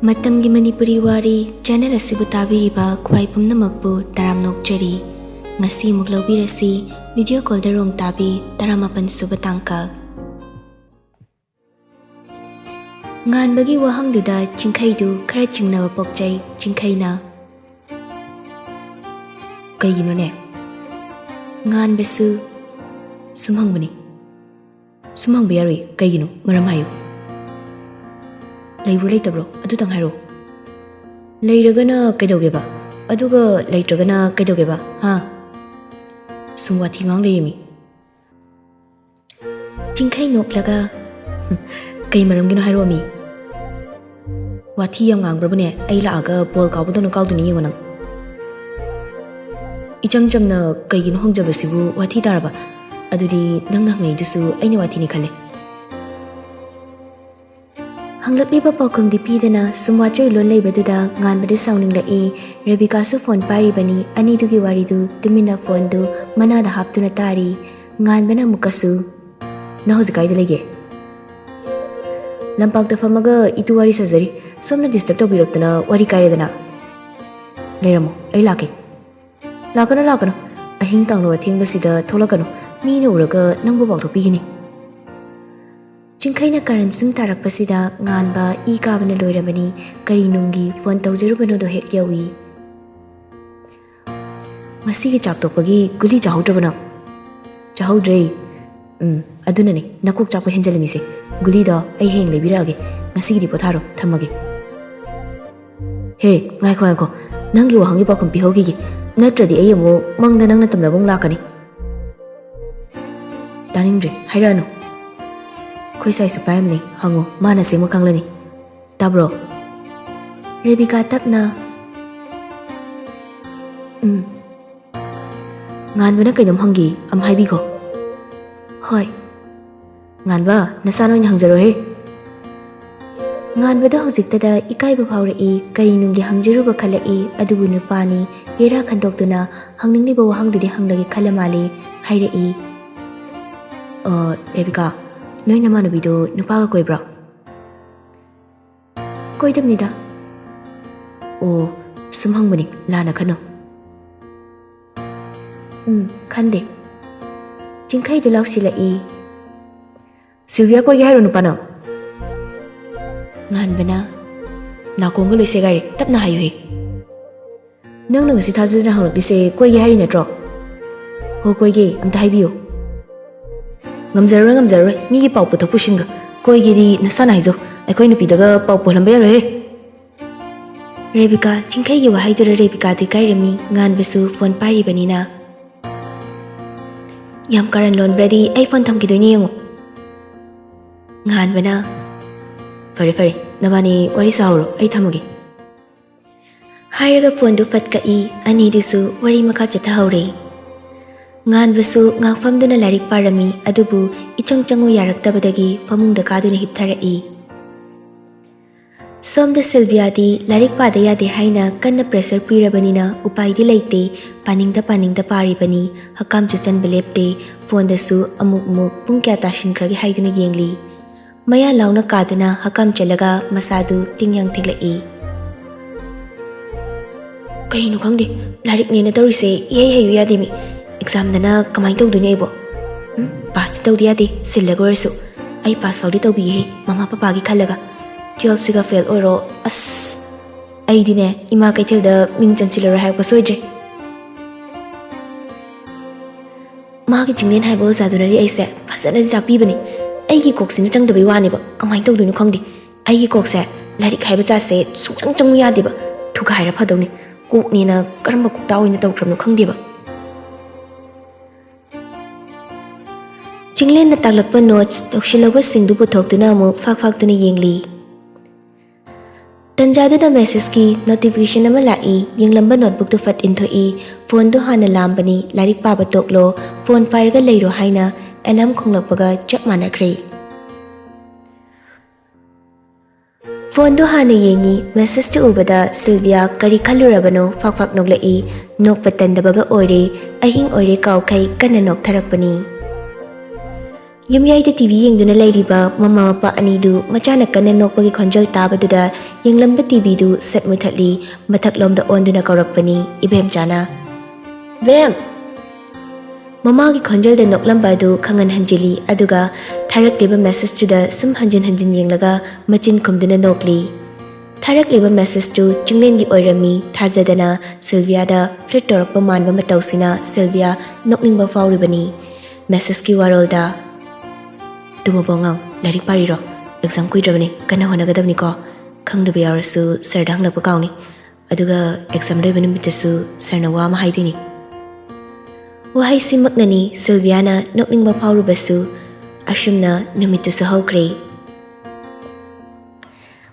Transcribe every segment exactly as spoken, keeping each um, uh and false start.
ꯃꯇꯝꯒꯤ ꯃꯅꯤꯄꯨꯔꯤ ꯋꯥꯔꯤ ꯆꯦꯅꯦꯜ ꯑꯁꯤꯕꯨ ꯇꯥꯕꯤꯔꯤꯕ ꯈ꯭ꯋꯥꯏ ꯄꯨꯝꯅꯃꯛꯄꯨ ꯇꯔꯥꯝꯅ ꯑꯣꯛꯆꯔꯤ꯫ ꯉꯁꯤ ꯑꯃꯨꯛ ꯂꯧꯕꯤꯔꯁꯤ ꯚꯤꯗꯤꯑꯣ ꯀꯣꯜꯗ ꯔꯣꯡ ꯇꯥꯕꯤ ꯇꯔꯥꯃꯥꯄꯟ ꯁꯨꯕ ꯇꯥꯡꯀꯛ꯫ ꯉꯥꯟꯕꯒꯤ ꯋꯥꯍꯪꯗꯨꯗ ꯆꯤꯡꯈꯩꯗꯨ ꯈꯔ ꯆꯤꯡꯅꯕ ꯄꯣꯛꯆꯩ꯫ ꯆꯤꯡꯈꯩꯅ, "ꯀꯩꯒꯤꯅꯣꯅꯦ?" ꯉꯥꯟꯕꯁꯨ, "ꯁꯨꯝ ꯍꯪꯕꯅꯤ꯫" "ꯁꯨꯝ ꯍꯪꯕ ꯌꯥꯔꯣꯏ꯫ ꯀꯩꯒꯤꯅꯣ? ꯃꯔꯝ ꯍꯥꯏꯌꯨ꯫" "ꯂꯩꯕ꯭ꯔꯣ ꯂꯩꯇꯕ꯭ꯔꯣ? ꯑꯗꯨꯇꯪ ꯍꯥꯏꯔꯛꯑꯣ꯫" "ꯂꯩꯔꯒꯅ ꯀꯩꯗꯧꯒꯦꯕ? ꯑꯗꯨꯒ ꯂꯩꯇ꯭ꯔꯒꯅ ꯀꯩꯗꯧꯒꯦꯕ? ꯍꯥ?" "ꯁꯨꯝ ꯋꯥꯊꯤ ꯉꯥꯡ ꯂꯩꯌꯦꯃꯤ꯫" ꯆꯤꯡꯈꯩ ꯅꯣꯛꯂꯒ, "ꯀꯩ ꯃꯔꯝꯒꯤꯅꯣ ꯍꯥꯏꯔꯛꯑꯣꯃꯤ꯫" "ꯋꯥꯊꯤ ꯌꯥꯝ ꯉꯥꯡꯕ꯭ꯔꯕꯅꯦ? ꯑꯩ ꯂꯥꯛꯑꯒ ꯕꯣꯜ ꯀꯥꯎꯕꯗꯧꯅ ꯀꯥꯎꯗꯣꯏꯅꯤ ꯌꯦꯡꯉꯣ ꯅꯪ꯫" "ꯏꯆꯝ ꯆꯝꯅ ꯀꯩꯒꯤꯅꯣ ꯍꯪꯖꯕꯁꯤꯕꯨ ꯋꯥꯊꯤ ꯇꯥꯔꯕ? ꯑꯗꯨꯗꯤ ꯅꯪꯅ ꯍꯪꯉꯛꯏꯗꯨꯁꯨ ꯑꯩꯅ ꯋꯥꯊꯤꯅꯤ ꯈꯜꯂꯦ꯫" ꯍꯪꯂꯛꯂꯤꯕ ꯄꯥꯎꯈꯨꯝꯗꯤ ꯄꯤꯗꯅ ꯁꯨꯝ ꯋꯥꯆꯣꯏ ꯂꯣꯟ ꯂꯩꯕꯗꯨꯗ ꯉꯥꯟꯕꯗꯨ ꯁꯥꯎꯅꯤꯡꯂꯛꯏ꯫ ꯔꯦꯕꯤꯀꯥꯁꯨ ꯐꯣꯟ ꯄꯥꯏꯔꯤꯕꯅꯤ꯫ ꯑꯅꯤꯗꯨꯒꯤ ꯋꯥꯔꯤꯗꯨ ꯇꯨꯃꯤꯟꯅ ꯐꯣꯟꯗꯨ ꯃꯅꯥꯗ ꯍꯥꯞꯇꯨꯅ ꯇꯥꯔꯤ꯫ ꯉꯥꯟꯕꯅ ꯑꯃꯨꯛꯀꯁꯨ, "ꯅꯪ ꯍꯧꯖꯤꯛ ꯀꯥꯏꯗ ꯂꯩꯒꯦ?" "ꯂꯝꯄꯥꯛꯇ ꯐꯝꯃꯒ ꯏꯇꯨ ꯋꯥꯔꯤ ꯁꯥꯖꯔꯤ꯫ ꯁꯣꯝꯅ ꯗꯤꯁꯇꯔꯕ ꯇꯧꯕꯤꯔꯛꯇꯅ ꯋꯥꯔꯤ ꯀꯥꯏꯔꯦꯗꯅ꯫" "ꯂꯩꯔꯝꯃꯣ, ꯑꯩ ꯂꯥꯛꯀꯦ꯫" "ꯂꯥꯛꯀꯅꯨ, ꯂꯥꯛꯀꯅꯨ꯫ ꯑꯍꯤꯡ ꯇꯥꯡꯂꯣ ꯑꯊꯦꯡꯕꯁꯤꯗ ꯊꯣꯛꯂꯛꯀꯅꯨ꯫ ꯃꯤꯅ ꯎꯔꯒ ꯅꯪꯕꯨ ꯄꯥꯎꯊꯣꯛꯄꯤꯒꯅꯤ꯫" ꯆꯤꯡꯈꯩꯅ ꯀꯔꯟ ꯁꯨꯝ ꯇꯥꯔꯛꯄꯁꯤꯗ ꯉꯥꯟꯕ ꯏ ꯀꯥꯕꯅ ꯂꯣꯏꯔꯕꯅꯤ꯫ ꯀꯔꯤ ꯅꯨꯡꯒꯤ ꯐꯣꯟ ꯇꯧꯖꯔꯨꯕꯅꯣꯗꯣ ꯍꯦꯛ ꯌꯧꯏ꯫ "ꯉꯁꯤꯒꯤ ꯆꯥꯛ ꯇꯣꯛꯄꯒꯤ ꯒꯨꯂꯤ ꯆꯥꯍꯧꯗ꯭ꯔꯕ ꯅꯪ?" "ꯆꯥꯍꯧꯗ꯭ꯔꯦ꯫" "ꯎꯝ, ꯑꯗꯨꯅꯅꯦ ꯅꯀꯣꯛ ꯆꯥꯛꯄ ꯍꯦꯟꯖꯜꯂꯝꯃꯤꯁꯦ꯫ ꯒꯨꯂꯤꯗꯣ ꯑꯩ ꯍꯌꯦꯡ ꯂꯩꯕꯤꯔꯛꯑꯒꯦ꯫ ꯉꯁꯤꯒꯤꯗꯤ ꯄꯣꯊꯥꯔꯣ, ꯊꯝꯃꯒꯦ꯫" "ꯍꯦ, ꯉꯥꯏꯈꯣ, ꯉꯥꯏꯈꯣ꯫ ꯅꯪꯒꯤ ꯋꯥꯍꯪꯒꯤ ꯄꯥꯎꯈꯨꯝ ꯄꯤꯍꯧꯈꯤꯒꯦ꯫ ꯅꯠꯇ꯭ꯔꯗꯤ ꯑꯩ ꯑꯃꯨꯛ ꯃꯪꯗ ꯅꯪꯅ ꯇꯝꯅꯕ ꯑꯃꯨꯛ ꯂꯥꯛꯀꯅꯤ꯫" "ꯇꯥꯅꯤꯡꯗ꯭ꯔꯦ, ꯍꯥꯏꯔꯛꯑꯅꯨ꯫" "ꯑꯩꯈꯣꯏ ꯁꯥꯏꯁꯨ ꯄꯥꯏꯔꯝꯅꯦ, ꯍꯪꯉꯣ, ꯃꯥꯅ ꯑꯁꯦꯡꯕ ꯈꯪꯂꯅꯤ꯫ ꯇꯥꯕ꯭ꯔꯣ?" ꯔꯦꯕꯤꯀꯥ ꯇꯞꯅ, "ꯎꯝ꯫" ꯉꯥꯟꯕꯅ ꯀꯩꯅꯣꯝ ꯍꯪꯒꯦ, ꯑꯝ ꯍꯥꯏꯕꯤꯈꯣ꯫ "ꯍꯣꯏ꯫" "ꯉꯥꯟꯕ, ꯅꯁꯥꯅ ꯑꯣꯏꯅ ꯍꯪꯖꯔꯣꯍꯦ꯫" ꯉꯥꯟꯕꯗ ꯍꯧꯖꯤꯛꯇꯗ ꯏꯀꯥꯏꯕ ꯐꯥꯎꯔꯛꯏ꯫ ꯀꯔꯤ ꯅꯨꯡꯒꯤ ꯍꯪꯖꯔꯨꯕ ꯈꯜꯂꯛꯏ꯫ ꯑꯗꯨꯕꯨ ꯅꯨꯄꯥꯅꯤ꯫ ꯍꯦꯔꯥ ꯈꯟꯗꯣꯛꯇꯨꯅ ꯍꯪꯅꯤꯡꯂꯤꯕ ꯋꯥꯍꯪꯗꯨꯗꯤ ꯍꯪꯂꯒꯦ ꯈꯜꯂ ꯃꯥꯜꯂꯦ꯫ ꯍꯥꯏꯔꯛꯏ, "ꯑ, ꯔꯦꯕꯤꯀꯥ, ꯅꯣꯏ ꯅꯃꯥꯟꯅꯕꯤꯗꯣ ꯅꯨꯄꯥꯒ ꯀꯣꯏꯕ꯭ꯔꯣ?" ꯑꯣꯏꯗꯕꯅꯤꯗ꯫ ꯑꯣ, ꯁꯨꯝ ꯍꯪꯕꯅꯤ, ꯂꯥꯟꯅ ꯈꯟꯅꯣ꯫ ꯎꯝ, ꯈꯟꯗꯦ꯫ ꯆꯤꯡꯈꯩꯗꯨ ꯂꯥꯎꯁꯤꯜꯂꯛꯏ꯫ "ꯁꯤꯜꯚꯤꯌꯥ ꯀꯣꯏꯒꯦ ꯍꯥꯏꯔꯣ ꯅꯨꯄꯥꯅ?" ꯉꯥꯟꯕꯅ, "ꯅꯥꯀꯣꯡꯒ ꯂꯣꯏ ꯁꯦꯒꯥꯏꯔꯦ, ꯇꯞꯅ ꯍꯥꯏꯌꯨꯍꯦ꯫ ꯅꯪꯅ ꯉꯁꯤ ꯊꯥꯖꯗꯅ ꯍꯪꯂꯛꯂꯤꯁꯦ ꯀꯣꯏꯒꯦ ꯍꯥꯏꯔꯤ ꯅꯠꯇ꯭ꯔꯣ?" "ꯍꯣ, ꯀꯣꯏꯒꯦ, ꯑꯝꯇ ꯍꯥꯏꯕꯤꯌꯨ꯫" "ꯉꯝꯖꯔꯔꯣꯏ, ꯉꯝꯖꯔꯔꯣꯏ, ꯃꯤꯒꯤ ꯄꯥꯎ ꯄꯨꯊꯣꯛ ꯄꯨꯁꯤꯟꯒ꯫ ꯀꯣꯏꯒꯦꯗꯤ ꯅꯁꯥꯅ ꯍꯥꯏꯖꯧ, ꯑꯩꯈꯣꯏ ꯅꯨꯄꯤꯗꯒ ꯄꯥꯎ ꯄꯣꯜꯍꯟꯕ ꯌꯥꯔꯣꯏꯍꯦ꯫" ꯔꯦꯕꯤꯀꯥ, ꯆꯤꯡꯈꯩꯒꯤ ꯋꯥꯍꯩꯗꯨꯗ ꯔꯦꯕꯤꯀꯥꯗꯤ ꯏꯀꯥꯏꯔꯝꯃꯤ, ꯉꯥꯟꯕꯁꯨ ꯐꯣꯟ ꯄꯥꯏꯔꯤꯕꯅꯤꯅ꯫ "ꯌꯥꯝ ꯀꯥꯔꯟ ꯂꯣꯟꯕ꯭ꯔꯗꯤ ꯑꯩ ꯐꯣꯟ ꯊꯝꯈꯤꯗꯣꯏꯅꯦ ꯌꯦꯡꯉꯣ꯫" ꯉꯥꯟꯕꯅ, "ꯐꯔꯦ ꯐꯔꯦ, ꯅꯕꯥꯅꯤ ꯋꯥꯔꯤ ꯁꯥꯍꯧꯔꯣ, ꯑꯩ ꯊꯝꯃꯒꯦ꯫" ꯍꯥꯏꯔꯒ ꯐꯣꯟꯗꯨ ꯐꯠ ꯀꯛꯏ꯫ ꯑꯅꯤꯗꯨꯁꯨ ꯋꯥꯔꯤ ꯃꯈꯥ ꯆꯠꯊꯍꯧꯔꯦ꯫ ꯉꯥꯟꯕꯁꯨ ꯉꯥꯛꯐꯝꯗꯨꯅ ꯂꯥꯏꯔꯤꯛ ꯄꯥꯔꯝꯃꯤ, ꯑꯗꯨꯕꯨ ꯏꯆꯪ ꯆꯪꯉꯨ ꯌꯥꯔꯛꯇꯕꯗꯒꯤ ꯐꯃꯨꯡꯗ ꯀꯥꯗꯨꯅ ꯍꯤꯞꯊꯔꯛꯏ꯫ ꯁꯣꯝꯗ ꯁꯤꯜꯚꯤꯌꯥꯗꯤ ꯂꯥꯏꯔꯤꯛ ꯄꯥꯗ ꯌꯥꯗꯦ ꯍꯥꯏꯅ ꯀꯟꯅ ꯄ꯭ꯔꯦꯁꯔ ꯄꯤꯔꯕꯅꯤꯅ ꯎꯄꯥꯏꯗꯤ ꯂꯩꯇꯦ꯫ ꯄꯥꯅꯤꯡꯗ ꯄꯥꯅꯤꯡꯗ ꯄꯥꯔꯤꯕꯅꯤ꯫ ꯍꯀꯥꯝꯁꯨ ꯆꯟꯕ ꯂꯦꯞꯇꯦ꯫ ꯐꯣꯟꯗꯁꯨ ꯑꯃꯨꯛ ꯑꯃꯨꯛ ꯄꯨꯡ ꯀꯌꯥ ꯇꯥꯁꯤꯟꯈ꯭ꯔꯒꯦ ꯍꯥꯏꯗꯨꯅ ꯌꯦꯡꯂꯤ꯫ ꯃꯌꯥ ꯂꯥꯎꯅ ꯀꯥꯗꯨꯅ ꯍꯀꯥꯝ ꯆꯜꯂꯒ ꯃꯁꯥꯗꯨ ꯇꯤꯡꯌꯥꯡ ꯊꯦꯛꯂꯛꯏ꯫ "ꯀꯩꯅꯣ ꯈꯪꯗꯦ, ꯂꯥꯏꯔꯤꯛꯅꯦꯅ ꯇꯧꯔꯤꯁꯦ ꯏꯍꯩ ꯍꯩꯌꯨ ꯌꯥꯗꯦ ꯃꯤ꯫ ꯑꯦꯛꯖꯥꯝꯗꯅ ꯀꯃꯥꯏꯅ ꯇꯧꯗꯣꯏꯅꯣ ꯑꯩꯕꯣ? ꯎꯝ, ꯄꯥꯁꯇꯤ ꯇꯧꯗ ꯌꯥꯗꯦ, ꯁꯤꯜꯂꯒ ꯑꯣꯏꯔꯁꯨ꯫ ꯑꯩ ꯄꯥꯁ ꯐꯥꯎꯗꯤ ꯇꯧꯕꯤꯒꯦꯍꯦ, ꯃꯃꯥ ꯄꯄꯥꯒꯤ ꯈꯜꯂꯒ꯫ ꯇꯨꯌꯦꯜꯐꯁꯤꯒ ꯐꯦꯜ ꯑꯣꯏꯔꯣ, ꯑꯁ꯫ ꯑꯩꯗꯤꯅꯦ, ꯏꯃꯥ ꯀꯩꯊꯦꯜꯗ ꯃꯤꯡ ꯆꯟꯁꯤꯜꯂꯔꯣꯏ ꯍꯥꯏꯔꯛꯄ ꯁꯣꯏꯗ꯭ꯔꯦ꯫" ꯃꯥꯒꯤ ꯆꯤꯡꯂꯦꯟ ꯍꯥꯏꯕ ꯑꯣꯖꯥꯗꯨꯅꯗꯤ ꯑꯩꯁꯦ ꯐꯖꯅꯗꯤ ꯇꯥꯛꯄꯤꯕꯅꯤ꯫ ꯑꯩꯒꯤ ꯀꯣꯛꯁꯤꯅ ꯆꯪꯗꯕꯩ ꯋꯥꯅꯦꯕ, ꯀꯃꯥꯏꯅ ꯇꯧꯗꯣꯏꯅꯣ ꯈꯪꯗꯦ꯫ ꯑꯩꯒꯤ ꯀꯣꯛꯁꯦ ꯂꯥꯏꯔꯤꯛ ꯍꯥꯏꯕ ꯖꯥꯠꯁꯦ ꯁꯨꯡꯆꯪ ꯆꯪꯉꯨ ꯌꯥꯗꯦꯕ꯫ ꯊꯨꯒꯥꯏꯔ ꯐꯗꯧꯅꯤ꯫ ꯀꯣꯛꯅꯦꯅ ꯀꯔꯝꯕ ꯀꯣꯛꯇꯥ ꯑꯣꯏꯅ ꯇꯧꯈ꯭ꯔꯕꯅꯣ ꯈꯪꯗꯦꯕ꯫ ꯆꯤꯡꯂꯦꯟꯅ ꯇꯥꯛꯂꯛꯄ ꯅꯣꯠꯁ ꯇꯧꯁꯤꯜꯍꯧꯕꯁꯤꯡꯗꯨ ꯄꯨꯊꯣꯛꯇꯨꯅ ꯑꯃꯨꯛ ꯐꯥꯛ ꯐꯥꯛꯇꯨꯅ ꯌꯦꯡꯂꯤ꯫ ꯇꯟꯖꯥꯗꯨꯗ ꯃꯦꯁꯦꯖꯀꯤ ꯅꯣꯇꯤꯐꯤꯀꯦꯁꯟ ꯑꯃ ꯂꯥꯛꯏ꯫ ꯌꯦꯡꯂꯝꯕ ꯅꯣꯠꯕꯨꯛꯇꯨ ꯐꯠ ꯏꯟꯊꯣꯛꯏ꯫ ꯐꯣꯟꯗꯨ ꯍꯥꯟꯅ ꯂꯥꯝꯕꯅꯤ꯫ ꯂꯥꯏꯔꯤꯛ ꯄꯥꯕ ꯇꯣꯛꯂꯣ, ꯐꯣꯟ ꯄꯥꯏꯔꯒ ꯂꯩꯔꯣ ꯍꯥꯏꯅ ꯑꯦꯂꯥꯝ ꯈꯣꯡꯂꯛꯄꯒ ꯆꯞ ꯃꯥꯟꯅꯈ꯭ꯔꯦ꯫ ꯐꯣꯟꯗꯨ ꯍꯥꯟꯅ ꯌꯦꯡꯉꯤ꯫ ꯃꯦꯁꯦꯖꯇꯨ ꯎꯕꯗ ꯁꯤꯜꯚꯤꯌꯥ ꯀꯔꯤ ꯈꯜꯂꯨꯔꯕꯅꯣ ꯐꯥꯛ ꯐꯥꯛ ꯅꯣꯛꯂꯛꯏ꯫ ꯅꯣꯛꯄ ꯇꯟꯗꯕꯒ ꯑꯣꯏꯔꯦ꯫ ꯑꯍꯤꯡ ꯑꯣꯏꯔꯦ ꯀꯥꯎꯈꯩ ꯀꯟꯅ ꯅꯣꯛꯊꯔꯛꯄꯅꯤ꯫ ꯌꯨꯝꯌꯥꯏꯗ ꯇꯤ ꯚꯤ ꯌꯦꯡꯗꯨꯅ ꯂꯩꯔꯤꯕ ꯃꯃꯥ ꯃꯄꯥ ꯑꯅꯤꯗꯨ ꯃꯆꯥꯅ ꯀꯟꯅ ꯅꯣꯛꯄꯒꯤ ꯈꯣꯟꯖꯦꯜ ꯇꯥꯕꯗꯨꯗ ꯌꯦꯡꯂꯝꯕ ꯇꯤ ꯚꯤꯗꯨ ꯁꯠ ꯃꯨꯊꯠꯂꯤ, ꯃꯊꯛꯂꯣꯝꯗ ꯑꯣꯟꯗꯨꯅ ꯀꯧꯔꯛꯄꯅꯤ ꯏꯕꯦꯝꯆꯥꯅ꯫ "ꯕꯦꯝ!" ꯃꯃꯥꯒꯤ ꯈꯣꯟꯖꯦꯜꯗ ꯅꯣꯛꯂꯝꯕ ꯑꯗꯨ ꯈꯪꯍꯟ ꯍꯟꯖꯤꯜꯂꯤ, ꯑꯗꯨꯒ ꯊꯥꯔꯛꯂꯤꯕ ꯃꯦꯁꯦꯖꯇꯨꯗ ꯁꯨꯝ ꯍꯟꯖꯤꯟ ꯍꯟꯖꯤꯟ ꯌꯦꯡꯂꯒ ꯃꯆꯤꯟ ꯈꯨꯝꯗꯨꯅ ꯅꯣꯛꯂꯤ꯫ ꯊꯥꯔꯛꯂꯤꯕ ꯃꯦꯁꯦꯖꯇꯨ ꯆꯤꯡꯂꯦꯟꯒꯤ ꯑꯣꯏꯔꯝꯃꯤ꯫ ꯊꯥꯖꯗꯅ ꯁꯤꯜꯚꯤꯌꯥꯗ ꯐ꯭ꯂꯔꯠ ꯇꯧꯔꯛꯄ ꯃꯥꯟꯕ ꯃꯇꯧꯁꯤꯅ ꯁꯤꯜꯚꯤꯌꯥ ꯅꯣꯛꯅꯤꯡꯕ ꯐꯥꯎꯔꯤꯕꯅꯤ꯫ ꯃꯦꯁꯦꯖꯀꯤ ꯋꯥꯔꯣꯜꯗ, "ꯇꯨꯝꯃꯕꯣ ꯑꯉꯥꯡ? ꯂꯥꯏꯔꯤꯛ ꯄꯥꯔꯤꯔꯣ? ꯑꯦꯛꯖꯥꯝ ꯀꯨꯏꯗ꯭ꯔꯕꯅꯤ, ꯀꯟꯅ ꯍꯣꯠꯅꯒꯗꯕꯅꯤꯀꯣ꯫ ꯈꯪꯗꯕ ꯌꯥꯎꯔꯁꯨ ꯁꯔꯗ ꯍꯪꯂꯛꯄ ꯀꯥꯎꯅꯤ꯫ ꯑꯗꯨꯒ ꯑꯦꯛꯖꯥꯝ ꯂꯣꯏꯕ ꯅꯨꯃꯤꯠꯇꯁꯨ ꯁꯔꯅ ꯋꯥ ꯑꯃ ꯍꯥꯏꯗꯣꯏꯅꯤ"꯫ ꯋꯥꯍꯩꯁꯤꯃꯛꯅꯅꯤ ꯁꯤꯜꯚꯤꯌꯥꯅ ꯅꯣꯛꯅꯤꯡꯕ ꯐꯥꯎꯔꯨꯕꯁꯨ꯫ ꯑꯁꯨꯝꯅ ꯅꯨꯃꯤꯠꯇꯨꯁꯨ ꯍꯧꯈ꯭ꯔꯦ꯫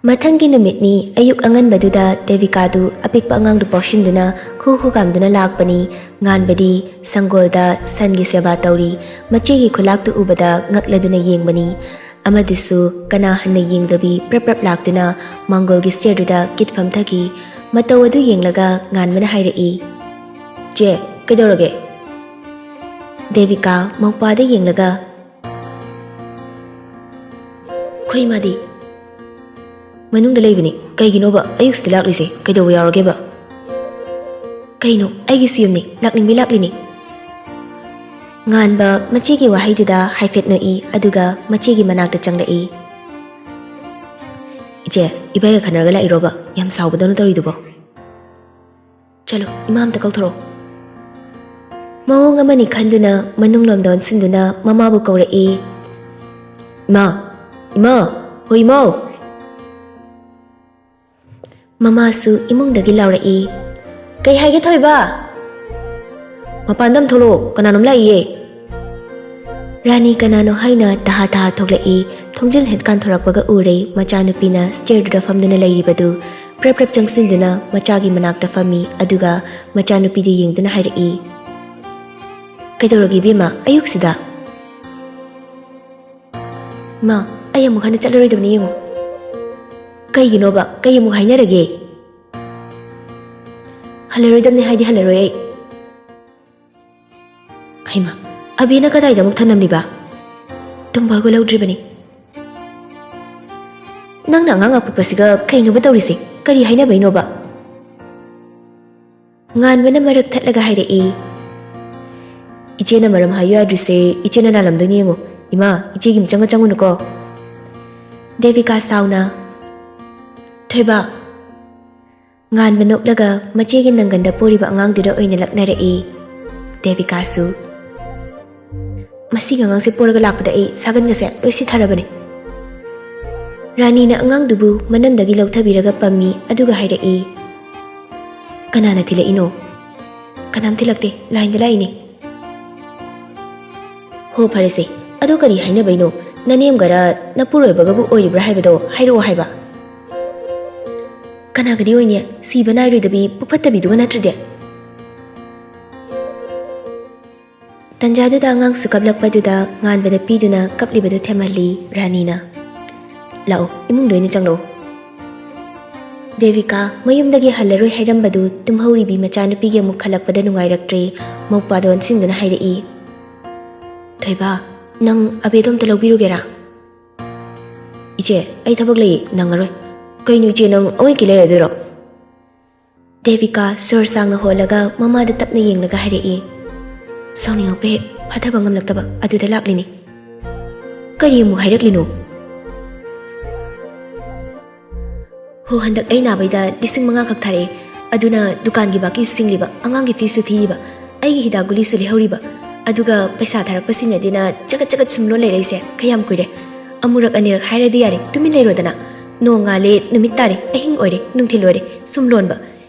ꯃꯊꯪꯒꯤ ꯅꯨꯃꯤꯠꯅꯤ꯫ ꯑꯌꯨꯛ ꯑꯉꯟꯕꯗꯨꯗ ꯗꯦꯕꯤꯀꯥꯗꯨ ꯑꯄꯤꯛꯄ ꯑꯉꯥꯡꯗꯨ ꯄꯣꯛꯁꯤꯟꯗꯨꯅ ꯈꯨ ꯈꯨ ꯀꯥꯝꯗꯨꯅ ꯂꯥꯛꯄꯅꯤ꯫ ꯉꯥꯟꯕꯗꯤ ꯁꯪꯒꯣꯜꯗ ꯁꯟꯒꯤ ꯁꯦꯕꯥ ꯇꯧꯔꯤ꯫ ꯃꯆꯦꯒꯤ ꯈꯨꯂꯥꯛꯇꯨ ꯎꯕꯗ ꯉꯛꯂꯗꯨꯅ ꯌꯦꯡꯕꯅꯤ꯫ ꯑꯃꯗꯨꯁꯨ ꯀꯅꯥ ꯍꯟꯅ ꯌꯦꯡꯗꯕꯤ ꯄ꯭ꯔꯞ ꯄ꯭ꯔꯞ ꯂꯥꯛꯇꯨꯅ ꯃꯥꯡꯒꯣꯜꯒꯤ ꯁ꯭ꯇꯦꯌꯔꯗꯨꯗ ꯀꯤꯠ ꯐꯝꯊꯈꯤ꯫ ꯃꯇꯧ ꯑꯗꯨ ꯌꯦꯡꯂꯒ ꯉꯥꯟꯕꯅ ꯍꯥꯏꯔꯛꯏ, "ꯆꯦ, ꯀꯩꯗꯧꯔꯒꯦ?" ꯗꯦꯕꯤꯀꯥ ꯃꯧꯄꯥꯗ ꯌꯦꯡꯂꯒ, "ꯈꯣꯏ ꯃꯥꯗꯤ?" "ꯃꯅꯨꯡꯗ ꯂꯩꯕꯅꯤ꯫ ꯀꯩꯒꯤꯅꯣꯕ ꯑꯌꯨꯛꯁꯤꯗ ꯂꯥꯛꯂꯤꯁꯦ? ꯀꯩꯗꯧꯕ ꯌꯥꯎꯔꯒꯦꯕ?" "ꯀꯩꯅꯣ, ꯑꯩꯒꯤꯁꯨ ꯌꯨꯝꯅꯤ, ꯂꯥꯛꯅꯤꯡꯕꯩ ꯂꯥꯛꯂꯤꯅꯤ"꯫ ꯉꯥꯟꯕ ꯃꯆꯦꯒꯤ ꯋꯥꯍꯩꯗꯨꯗ ꯍꯥꯏꯐꯦꯠ ꯅꯣꯛꯏ, ꯑꯗꯨꯒ ꯃꯆꯦꯒꯤ ꯃꯅꯥꯛꯇ ꯆꯪꯂꯛꯏ꯫ "ꯏꯆꯦ, ꯏꯕꯥꯏꯒ ꯈꯟꯅꯔꯒ ꯂꯥꯛꯏꯔꯣꯕ? ꯌꯥꯝ ꯁꯥꯎꯕꯗꯧꯅ ꯇꯧꯔꯤꯗꯨꯕꯣ?" "ꯆꯠꯂꯣ, ꯏꯃꯥ ꯑꯝꯇ ꯀꯧꯊꯣꯔꯛꯑꯣ"꯫ ꯃꯑꯣꯡ ꯑꯃꯅꯤ ꯈꯟꯗꯨꯅ ꯃꯅꯨꯡꯂꯣꯝꯗ ꯑꯣꯟꯁꯤꯟꯗꯨꯅ ꯃꯃꯥꯕꯨ ꯀꯧꯔꯛꯏ꯫ "ꯏꯃꯥ! ꯏꯃꯥ! ꯍꯣ ꯏꯃꯥꯎ!" ꯃꯃꯥꯁꯨ ꯏꯃꯨꯡꯗꯒꯤ ꯂꯥꯎꯔꯛꯏ, "ꯀꯩ ꯍꯥꯏꯒꯦ ꯊꯣꯏꯕ?" "ꯃꯄꯥꯟꯗ ꯑꯝ ꯊꯣꯛꯂꯛꯑꯣ, ꯀꯅꯥꯅꯣꯝ ꯂꯥꯛꯏꯌꯦ"꯫ ꯔꯥꯅꯤ ꯀꯅꯥꯅꯣ ꯍꯥꯏꯅ ꯇꯍꯥ ꯇꯍꯥ ꯊꯣꯛꯂꯛꯏ꯫ ꯊꯣꯡꯖꯤꯜ ꯍꯦꯛ ꯀꯥꯟꯊꯣꯔꯛꯄꯒ ꯎꯔꯦ ꯃꯆꯥꯅꯨꯄꯤꯅ ꯁ꯭ꯇꯦꯌꯔꯗꯨꯗ ꯐꯝꯗꯨꯅ ꯂꯩꯔꯤꯕꯗꯨ꯫ ꯄ꯭ꯔꯞ ꯄ꯭ꯔꯞ ꯆꯪꯁꯤꯟꯗꯨꯅ ꯃꯆꯥꯒꯤ ꯃꯅꯥꯛꯇ ꯐꯝꯃꯤ, ꯑꯗꯨꯒ ꯃꯆꯥꯅꯨꯄꯤꯗ ꯌꯦꯡꯗꯨꯅ ꯍꯥꯏꯔꯛꯏ, "ꯀꯩꯗꯧꯔꯒꯦ ꯏꯕꯦꯝꯃ, ꯑꯌꯨꯛꯁꯤꯗ?" "ꯃꯥ, ꯑꯩ ꯑꯃꯨꯛ ꯍꯟꯅ ꯆꯠꯂꯔꯣꯏꯗꯕꯅꯤ ꯌꯦꯡꯉꯨ"꯫ "ꯀꯩꯒꯤꯅꯣꯕ? ꯀꯩ ꯑꯃꯨꯛ ꯍꯥꯏꯅꯔꯒꯦ?" "ꯍꯜꯂꯔꯣꯏꯗꯕꯅꯤ ꯍꯥꯏꯗꯤ ꯍꯜꯂꯔꯣꯏ ꯑꯩ"꯫ ꯍꯩꯃꯥ, ꯑꯕꯤꯅ ꯀꯗꯥꯏꯗ ꯑꯃꯨꯛ ꯊꯅꯝꯂꯤꯕ? ꯇꯨꯝꯕ ꯍꯧꯒꯠꯍꯧꯗ꯭ꯔꯤꯕꯅꯤ꯫ "ꯅꯪꯅ ꯑꯉꯥꯡ ꯑꯄꯤꯛꯄꯁꯤꯒ ꯀꯩꯅꯣꯕ ꯇꯧꯔꯤꯁꯦ? ꯀꯔꯤ ꯍꯥꯏꯅꯕꯩꯅꯣꯕ?" ꯉꯥꯟꯕꯅ ꯃꯔꯛ ꯊꯠꯂꯒ ꯍꯥꯏꯔꯛꯏ, "ꯏꯆꯦꯅ ꯃꯔꯝ ꯍꯥꯏꯌꯨ ꯌꯥꯗ꯭ꯔꯤꯁꯦ ꯏꯆꯦꯅ ꯂꯥꯜꯂꯝꯗꯣꯏꯅꯤ ꯌꯦꯡꯉꯨ꯫ ꯏꯃꯥ, ꯏꯆꯦꯒꯤ ꯃꯤꯆꯪꯒ ꯆꯪꯉꯨꯅꯨꯀꯣ꯫" ꯗꯦꯕꯤꯀꯥ ꯁꯥꯎꯅ, "ꯊꯣꯏꯕ!" ꯉꯥꯟꯕ ꯅꯣꯛꯂꯒ ꯃꯆꯦꯒꯤ ꯅꯪꯒꯟꯗ ꯄꯣꯔꯤꯕ ꯑꯉꯥꯡꯗꯨꯗ ꯑꯣꯏꯅ ꯂꯛꯅꯔꯛꯏ꯫ ꯗꯦꯕꯤꯀꯥꯁꯨ, "ꯃꯁꯤꯒꯤ ꯑꯉꯥꯡꯁꯦ ꯄꯣꯔꯒ ꯂꯥꯛꯄꯗ ꯑꯩ ꯁꯥꯒꯟꯒꯁꯦ ꯂꯣꯏ ꯁꯤꯊꯔꯕꯅꯦ꯫" ꯔꯥꯅꯤꯅ ꯑꯉꯥꯡꯗꯨꯕꯨ ꯃꯅꯝꯗꯒꯤ ꯂꯧꯊꯕꯤꯔꯒ ꯄꯝꯃꯤ, ꯑꯗꯨꯒ ꯍꯥꯏꯔꯛꯏ, "ꯀꯅꯥꯅ ꯊꯤꯜꯂꯛꯏꯅꯣ?" "ꯀꯅꯥꯝ ꯊꯤꯜꯂꯛꯇꯦ, ꯂꯥꯏꯟꯗ ꯂꯥꯛꯏꯅꯦ꯫" "ꯍꯣ, ꯐꯔꯦꯁꯦ, ꯑꯗꯣ ꯀꯔꯤ ꯍꯥꯏꯅꯕꯩꯅꯣ? ꯅꯅꯦꯝꯒꯔ ꯅꯄꯨꯔꯣꯏꯕꯒꯕꯨ ꯑꯣꯏꯔꯤꯕ꯭ꯔꯥ ꯍꯥꯏꯕꯗꯣ ꯍꯥꯏꯔꯛꯑꯣ ꯍꯥꯏꯕ꯫" "ꯀꯅꯥꯒꯗꯤ ꯑꯣꯏꯅꯤ? ꯁꯤꯕ ꯅꯥꯏꯔꯣꯏꯗꯕꯤ ꯄꯨꯐꯠꯇꯕꯤꯗꯨꯒ ꯅꯠꯇ꯭ꯔꯗꯤ?" ꯇꯟꯖꯥꯗꯨꯗ ꯑꯉꯥꯡꯁꯨ ꯀꯞꯂꯛꯄꯗꯨꯗ ꯉꯥꯟꯕꯗ ꯄꯤꯗꯨꯅ ꯀꯞꯂꯤꯕꯗꯨ ꯊꯦꯝꯍꯜꯂꯤ ꯔꯥꯅꯤꯅ꯫ "ꯂꯥꯛꯑꯣ, ꯏꯃꯨꯡꯗ ꯑꯣꯏꯅ ꯆꯪꯂꯛꯑꯣ꯫" ꯗꯦꯕꯤꯀꯥ ꯃꯌꯨꯝꯗꯒꯤ ꯍꯜꯂꯔꯣꯏ ꯍꯥꯏꯔꯝꯕꯗꯨ ꯇꯨꯝꯍꯧꯔꯤꯕꯤ ꯃꯆꯥꯅꯨꯄꯤꯒꯤ ꯑꯃꯨꯛ ꯈꯜꯂꯛꯄꯗ ꯅꯨꯡꯉꯥꯏꯔꯛꯇ꯭ꯔꯦ꯫ ꯃꯧꯄꯥꯗ ꯑꯣꯟꯁꯤꯟꯗꯨꯅ ꯍꯥꯏꯔꯛꯏ, "ꯊꯣꯏꯕ, ꯅꯪ ꯑꯕꯦꯗꯣ ꯑꯝꯇ ꯂꯧꯕꯤꯔꯨꯒꯦꯔꯥ?" "ꯏꯆꯦ, ꯑꯩ ꯊꯕꯛ ꯂꯩ, ꯅꯪꯉꯔꯣꯏ꯫" "ꯀꯩꯅꯣ ꯏꯆꯦ, ꯅꯪ ꯑꯋꯣꯏꯀꯤ ꯂꯩꯔꯗꯣꯏꯔꯣ?" ꯗꯦꯕꯤꯀꯥ ꯁꯣꯔ ꯁꯥꯡꯅ ꯍꯣꯜꯂꯒ ꯃꯃꯥꯗ ꯇꯞꯅ ꯌꯦꯡꯂꯒ ꯍꯥꯏꯔꯛꯏ, "ꯁꯥꯎꯅꯤꯡꯉꯛꯄ ꯍꯦꯛ ꯐꯥꯊꯕ ꯉꯝꯂꯛꯇꯕ ꯑꯗꯨꯗ ꯂꯥꯛꯂꯤꯅꯤ꯫" "ꯀꯔꯤ ꯑꯃꯨꯛ ꯍꯥꯏꯔꯛꯂꯤꯅꯣ?" "ꯍꯣ, ꯍꯟꯗꯛ ꯑꯩ ꯅꯥꯕꯩꯗ ꯂꯤꯁꯤꯡ ꯃꯉꯥ ꯈꯛ ꯊꯥꯔꯛꯑꯦ꯫ ꯑꯗꯨꯅ ꯗꯨꯀꯥꯟꯒꯤ ꯕꯥꯀꯤꯁꯨ ꯁꯤꯡꯂꯤꯕ, ꯑꯉꯥꯡꯒꯤ ꯐꯤꯁꯨ ꯊꯤꯔꯤꯕ, ꯑꯩꯒꯤ ꯍꯤꯗꯥꯛ ꯒꯨꯂꯤꯁꯨ ꯂꯩꯍꯧꯔꯤꯕ꯫ ꯑꯗꯨꯒ ꯄꯩꯁꯥ ꯊꯥꯔꯛꯄꯁꯤꯡ ꯑꯗꯨꯅ ꯆꯒꯠ ꯆꯒꯠ ꯁꯨꯝ ꯂꯣꯟ ꯂꯩꯔꯛꯏꯁꯦ ꯀꯌꯥꯝ ꯀꯨꯏꯔꯦ? ꯑꯃꯨꯔꯛ ꯑꯅꯤꯔꯛ ꯍꯥꯏꯔꯗꯤ ꯌꯥꯔꯦ, ꯇꯨꯃꯤꯟ ꯂꯩꯔꯣꯗꯅ꯫ ꯅꯣꯡ ꯉꯥꯜꯂꯦ, ꯅꯨꯃꯤꯠ ꯇꯥꯔꯦ, ꯑꯍꯤꯡ ꯑꯣꯏꯔꯦ, ꯅꯨꯡꯊꯤꯜ ꯑꯣꯏꯔꯦ, ꯁꯨꯝ ꯂꯣꯟꯕ꯫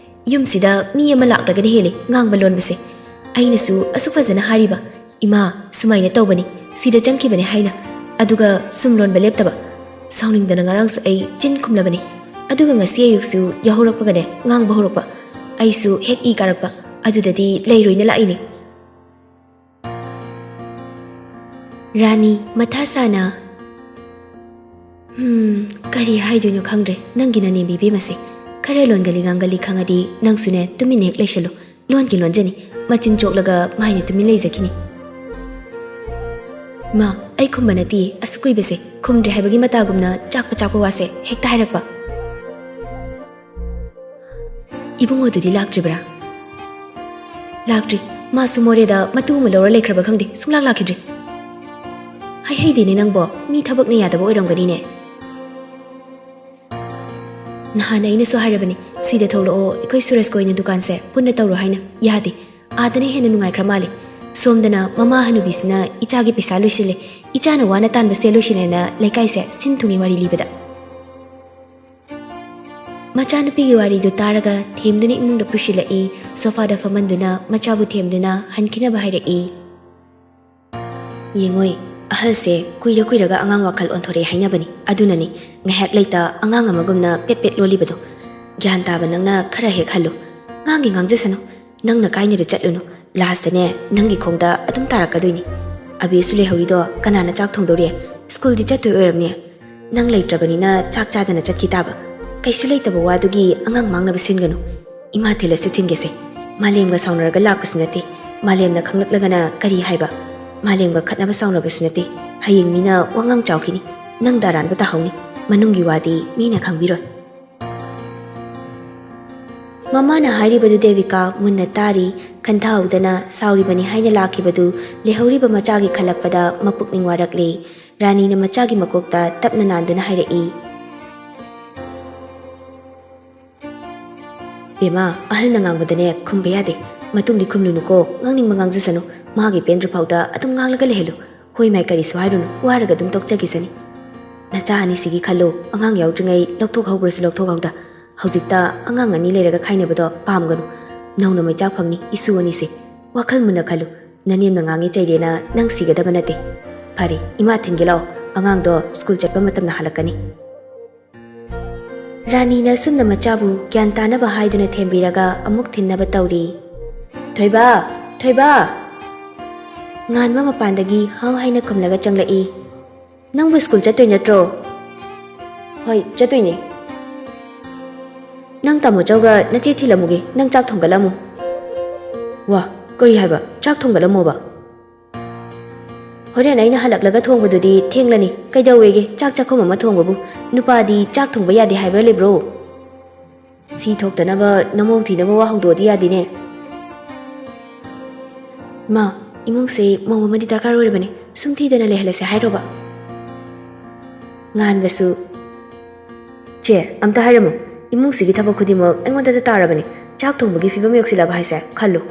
ꯌꯨꯝꯁꯤꯗ ꯃꯤ ꯑꯃ ꯂꯥꯛꯂꯒꯅ ꯍꯦꯜꯂꯦ ꯉꯥꯡꯕ ꯂꯣꯟꯕꯁꯦ꯫ ꯑꯩꯅꯁꯨ ꯑꯁꯨꯛ ꯐꯖꯅ ꯍꯥꯏꯔꯤꯕ, 'ꯏꯃꯥ, ꯁꯨꯃꯥꯏꯅ ꯇꯧꯕꯅꯤ, ꯁꯤꯗ ꯆꯪꯈꯤꯕꯅꯤ' ꯍꯥꯏꯅ꯫ ꯑꯗꯨꯒ ꯁꯨꯝ ꯂꯣꯟꯕ ꯂꯦꯞꯇꯕ꯫ ꯁꯥꯎꯅꯤꯡꯗꯅ ꯉꯔꯥꯡꯁꯨ ꯑꯩ ꯆꯤꯟ ꯈꯨꯝꯂꯕꯅꯤ꯫ ꯑꯗꯨꯒ ꯉꯁꯤ ꯑꯌꯨꯛꯁꯨ ꯌꯥꯍꯧꯔꯛꯄꯒꯅꯦ ꯉꯥꯡꯕ ꯍꯧꯔꯛꯄ꯫ ꯑꯩꯁꯨ ꯍꯦꯛ ꯏ ꯀꯥꯔꯛꯄ꯫ ꯑꯗꯨꯗꯗꯤ ꯂꯩꯔꯣꯏꯅ ꯂꯥꯛꯏꯅꯤ꯫" ꯔꯥꯅꯤ, ꯃꯊꯥ ꯁꯥꯅ, "ꯍꯝ, ꯀꯔꯤ ꯍꯥꯏꯗꯣꯏꯅꯣ ꯈꯪꯗ꯭ꯔꯦ ꯅꯪꯒꯤ ꯅꯅꯦꯝꯕꯤ ꯏꯕꯦꯝꯃꯁꯦ꯫ ꯈꯔ ꯂꯣꯟꯒꯜꯂꯤ ꯉꯥꯡꯒꯜꯂꯤ ꯈꯪꯉꯗꯤ ꯅꯪꯁꯨꯅꯦ ꯇꯨꯃꯤꯟꯅ ꯍꯦꯛ ꯂꯩꯁꯜꯂꯨ꯫ ꯂꯣꯟꯒꯤ ꯂꯣꯟꯖꯅꯤ, ꯃꯆꯤꯟ ꯆꯣꯠꯂꯒ ꯃꯥꯏꯅ ꯇꯨꯃꯤꯟ ꯂꯩꯖꯈꯤꯅꯤ꯫" ꯏꯃꯥ, ꯑꯩ ꯈꯨꯝꯕ ꯅꯠꯇꯤꯌꯦ, ꯑꯁꯨꯛ ꯀꯨꯏꯕꯁꯦ ꯈꯨꯝꯗ꯭ꯔꯦ ꯍꯥꯏꯕꯒꯤ ꯃꯇꯥꯒꯨꯝꯅ ꯆꯥꯛꯄ ꯆꯥꯛꯄ ꯋꯥꯁꯦ ꯍꯦꯛꯇ ꯍꯥꯏꯔꯛꯄ꯫ ꯏꯕꯨꯡꯉꯣꯗꯨꯗꯤ ꯂꯥꯛꯇ꯭ꯔꯤꯕ꯭ꯔꯥ? ꯂꯥꯛꯇ꯭ꯔꯤ꯫ ꯃꯥꯁꯨ ꯃꯣꯔꯦꯗ ꯃꯇꯨ ꯑꯃ ꯂꯧꯔ ꯂꯩꯈ꯭ꯔꯕ ꯈꯪꯗꯦ, ꯁꯨꯡꯂꯥꯛ ꯂꯥꯛꯈꯤꯗ꯭ꯔꯤ꯫ ꯍꯥꯏꯍꯩꯗꯦꯅꯦ ꯅꯪꯕꯣ, ꯃꯤ ꯊꯕꯛꯅ ꯌꯥꯗꯕ ꯑꯣꯏꯔꯝꯒꯅꯤꯅꯦ꯫ ꯅꯍꯥꯟ ꯑꯩꯅꯁꯨ ꯍꯥꯏꯔꯕꯅꯤ, ꯁꯤꯗ ꯊꯣꯛꯂꯛꯑꯣ, ꯑꯩꯈꯣꯏ ꯁꯨꯔꯖꯀ ꯑꯣꯏꯅ ꯗꯨꯀꯥꯟꯁꯦ ꯄꯨꯟꯅ ꯇꯧꯔꯣ ꯍꯥꯏꯅ꯫ ꯌꯥꯗꯦ, ꯑꯥꯗꯅ ꯍꯦꯟꯅ ꯅꯨꯡꯉꯥꯏꯈ꯭ꯔ ꯃꯥꯜꯂꯦ꯫ ꯁꯣꯝꯗꯅ ꯃꯃꯥ ꯍꯅꯨꯕꯤꯁꯤꯅ ꯏꯆꯥꯒꯤ ꯄꯩꯁꯥ ꯂꯣꯏꯁꯤꯜꯂꯦ, ꯏꯆꯥꯅ ꯋꯥꯅ ꯇꯥꯟꯕ ꯁꯦꯜ ꯂꯣꯏꯁꯤꯜꯂꯦꯅ ꯂꯩꯀꯥꯏꯁꯦ ꯁꯤꯟ ꯊꯨꯡꯉꯤ ꯋꯥꯔꯤ ꯂꯤꯕꯗ꯫ ꯃꯆꯥꯅꯨꯄꯤꯒꯤ ꯋꯥꯔꯤꯗꯨ ꯇꯥꯔꯒ ꯊꯦꯝꯗꯨꯅ ꯏꯃꯨꯡꯗ ꯄꯨꯁꯤꯜꯂꯛꯏ꯫ ꯁꯣꯐꯥꯗ ꯐꯝꯍꯟꯗꯨꯅ ꯃꯆꯥꯕꯨ ꯊꯦꯝꯗꯨꯅ ꯍꯟꯈꯤꯅꯕ ꯍꯥꯏꯔꯛꯏ꯫ ꯌꯦꯡꯉꯣꯏ, ꯑꯍꯜꯁꯦ ꯀꯨꯏꯔ ꯀꯨꯏꯔꯒ ꯑꯉꯥꯡ ꯋꯥꯈꯜ ꯑꯣꯟꯊꯣꯔꯛꯑꯦ ꯍꯥꯏꯅꯕꯅꯤ꯫ ꯑꯗꯨꯅꯅꯤ ꯉꯥꯏꯍꯥꯛ ꯂꯩꯇ ꯑꯉꯥꯡ ꯑꯃꯒꯨꯝꯅ ꯄꯦꯠ ꯄꯦꯠ ꯂꯣꯜꯂꯤꯕꯗꯣ꯫ ꯒ꯭ꯌꯥꯟ ꯇꯥꯕ ꯅꯪꯅ ꯈꯔ ꯍꯦꯛ ꯍꯜꯂꯨ꯫ ꯉꯥꯡꯒꯦ ꯉꯥꯡꯖꯁꯅꯨ, ꯅꯪꯅ ꯀꯥꯏꯅꯗ ꯆꯠꯂꯨꯅꯨ꯫ ꯂꯥꯁꯇꯅꯦ ꯅꯪꯒꯤ ꯈꯣꯡꯗ ꯑꯗꯨꯝ ꯇꯥꯔꯛꯀꯗꯣꯏꯅꯤ꯫ ꯑꯕꯦꯁꯨ ꯂꯩꯍꯧꯔꯤꯗꯣ ꯀꯅꯥꯅ ꯆꯥꯛ ꯊꯣꯡꯗꯧꯔꯤ? ꯁ꯭ꯀꯨꯜꯗꯤ ꯆꯠꯇꯣꯏ ꯑꯣꯏꯔꯝꯅꯤ꯫ ꯅꯪ ꯂꯩꯇ꯭ꯔꯕꯅꯤꯅ ꯆꯥꯛ ꯆꯥꯗꯅ ꯆꯠꯈꯤ ꯇꯥꯕ꯫ ꯀꯩꯁꯨ ꯂꯩꯇꯕ ꯋꯥꯗꯨꯒꯤ ꯑꯉꯥꯡ ꯃꯥꯡꯅꯕ ꯁꯤꯟꯒꯅꯨ꯫ ꯏꯃꯥ ꯊꯤꯜꯂꯁꯨ ꯊꯤꯟꯒꯦꯁꯦ꯫ ꯃꯥꯂꯦꯝꯒ ꯁꯥꯎꯅꯔꯒ ꯂꯥꯛꯄꯁꯨ ꯅꯠꯇꯦ꯫ ꯃꯥꯂꯦꯝꯅ ꯈꯪꯂꯛꯂꯒꯅ ꯀꯔꯤ ꯍꯥꯏꯕ? ꯃꯥꯂꯦꯝꯒ ꯈꯠꯅꯕ ꯁꯥꯎꯅꯕꯁꯨ ꯅꯠꯇꯦ꯫ ꯍꯌꯦꯡ ꯃꯤꯅ ꯋꯥꯉꯥꯡ ꯆꯥꯎꯈꯤꯅꯤ꯫ ꯅꯪꯗ ꯑꯔꯥꯟꯕ ꯇꯥꯍꯧꯅꯤ꯫ ꯃꯅꯨꯡꯒꯤ ꯋꯥꯗꯤ ꯃꯤꯅ ꯈꯪꯕꯤꯔꯣꯏ꯫ ꯃꯃꯥꯅ ꯍꯥꯏꯔꯤꯕꯗꯨ ꯗꯦꯕꯤꯀꯥ ꯃꯨꯟꯅ ꯇꯥꯔꯤ꯫ ꯈꯟꯊꯍꯧꯗꯅ ꯁꯥꯎꯔꯤꯕꯅꯤ ꯍꯥꯏꯅ ꯂꯥꯛꯈꯤꯕꯗꯨ ꯂꯩꯍꯧꯔꯤꯕ ꯃꯆꯥꯒꯤ ꯈꯜꯂꯛꯄꯗ ꯃꯄꯨꯛꯅꯤꯡ ꯋꯥꯔꯛꯂꯦ꯫ ꯔꯥꯅꯤꯅ ꯃꯆꯥꯒꯤ ꯃꯀꯣꯛꯇ ꯇꯞꯅ ꯅꯥꯟꯗꯨꯅ ꯍꯥꯏꯔꯛꯏ, "ꯕꯦꯝꯃ, ꯑꯍꯜꯅ ꯉꯥꯡꯕꯗꯅꯦ ꯈꯨꯝꯕ ꯌꯥꯗꯦ꯫ ꯃꯇꯨꯡꯗꯤ ꯈꯨꯝꯂꯨꯅꯨꯀꯣ, ꯉꯥꯡꯅꯤꯡꯕ ꯉꯥꯡꯖꯁꯅꯨ꯫ ꯃꯥꯒꯤ ꯄꯦꯟꯗ꯭ꯔ ꯐꯥꯎꯗ ꯑꯗꯨꯝ ꯉꯥꯡꯂꯒ ꯂꯩꯍꯜꯂꯨ꯫ ꯍꯣꯏ ꯃꯥꯏ ꯀꯔꯤꯁꯨ ꯍꯥꯏꯔꯨꯅꯨ, ꯋꯥꯔꯒ ꯑꯗꯨꯝ ꯇꯣꯛꯆꯈꯤꯁꯅꯤ꯫ ꯅꯆꯥ ꯑꯅꯤꯁꯤꯒꯤ ꯈꯜꯂꯨ, ꯑꯉꯥꯡ ꯌꯥꯎꯗ꯭ꯔꯤꯉꯩ ꯂꯧꯊꯣꯛꯍꯧꯕ꯭ꯔꯁꯨ ꯂꯧꯊꯣꯛꯍꯧꯗ꯫ ꯍꯧꯖꯤꯛꯇ ꯑꯉꯥꯡ ꯑꯅꯤ ꯂꯩꯔꯒ ꯈꯥꯏꯅꯕꯗꯣ ꯄꯥꯝꯒꯅꯨ꯫ ꯅꯧꯅ ꯃꯩꯆꯥꯛ ꯐꯪꯅꯤ ꯏꯁꯨ ꯑꯅꯤꯁꯦ꯫ ꯋꯥꯈꯜ ꯃꯨꯟꯅ ꯈꯜꯂꯨ꯫ ꯅꯅꯦꯝꯅ ꯉꯥꯡꯉꯦ ꯆꯩꯔꯦꯅ ꯅꯪ ꯁꯤꯒꯗꯕ ꯅꯠꯇꯦ꯫ ꯐꯔꯦ, ꯏꯃꯥ ꯊꯤꯟꯒꯦ ꯂꯥꯛꯑꯣ꯫ ꯑꯉꯥꯡꯗꯣ ꯁ꯭ꯀꯨꯜ ꯆꯠꯄ ꯃꯇꯝꯗ ꯍꯜꯂꯛꯀꯅꯤ꯫" ꯔꯥꯅꯤꯅ ꯑꯁꯨꯝꯅ ꯃꯆꯥꯕꯨ ꯒ꯭ꯌꯥꯟ ꯇꯥꯅꯕ ꯍꯥꯏꯗꯨꯅ ꯊꯦꯝꯕꯤꯔꯒ ꯑꯃꯨꯛ ꯊꯤꯟꯅꯕ ꯇꯧꯔꯤ꯫ "ꯊꯣꯏꯕ! ꯊꯣꯏꯕ!" ꯉꯥꯟꯕ ꯃꯄꯥꯟꯗꯒꯤ ꯍꯥꯎ ꯍꯥꯏꯅ ꯈꯨꯝꯂꯒ ꯆꯪꯂꯛꯏ꯫ "ꯅꯪꯕꯨ ꯁ꯭ꯀꯨꯜ ꯆꯠꯇꯣꯏ ꯅꯠꯇ꯭ꯔꯣ?" "ꯍꯣꯏ, ꯆꯠꯇꯣꯏꯅꯦ꯫" "ꯅꯪ ꯇꯥꯃꯣ ꯆꯧꯒ ꯅꯆꯦ ꯊꯤꯜꯂꯝꯃꯨꯒꯦ, ꯅꯪ ꯆꯥꯛ ꯊꯣꯡꯒꯠꯂꯝꯃꯨ꯫" "ꯋꯥ, ꯀꯔꯤ ꯍꯥꯏꯕ? ꯆꯥꯛ ꯊꯣꯡꯒꯠꯂꯝꯃꯣꯕ?" "ꯍꯣꯔꯦꯟ ꯑꯩꯅ ꯍꯜꯂꯛꯂꯒ ꯊꯣꯡꯕꯗꯨꯗꯤ ꯊꯦꯡꯂꯅꯤ꯫ ꯀꯩꯗꯧꯋꯦꯒꯦ ꯆꯥꯛ ꯆꯥꯛꯈꯨꯝ ꯑꯃ ꯊꯣꯡꯕꯕꯨ? ꯅꯨꯄꯥꯗꯤ ꯆꯥꯛ ꯊꯣꯡꯕ ꯌꯥꯗꯦ ꯍꯥꯏꯕ꯭ꯔꯥ ꯂꯩꯕ꯭ꯔꯣ?" "ꯁꯤ ꯊꯣꯛꯇꯅꯕ ꯅꯃꯣꯡ ꯊꯤꯅꯕ ꯋꯥ ꯍꯧꯗꯣꯛꯑꯗꯤ ꯌꯥꯗꯦꯅꯦ꯫" "ꯃꯥ, ꯏꯃꯨꯡꯁꯦ ꯃꯧ ꯑꯃꯗꯤ ꯗꯔꯀꯥꯔ ꯑꯣꯏꯔꯕꯅꯤ꯫ ꯁꯨꯝ ꯊꯤꯗꯅ ꯂꯩꯍꯜꯂꯁꯦ ꯍꯥꯏꯔꯣꯕ?" ꯉꯥꯟꯕꯁꯨ, "ꯆꯦ, ꯑꯝꯇ ꯍꯥꯏꯔꯝꯃꯨ꯫ ꯏꯃꯨꯡꯁꯤꯒꯤ ꯊꯕꯛ ꯈꯨꯗꯤꯡꯃꯛ ꯑꯩꯉꯣꯟꯗꯗ ꯇꯥꯔꯕꯅꯤ꯫ ꯆꯥꯛ ꯊꯣꯡꯕꯒꯤ ꯐꯤꯕꯝ ꯌꯧꯁꯤꯜꯂꯛꯑꯕ ꯍꯥꯏꯁꯦ ꯈꯜꯂꯨ꯫"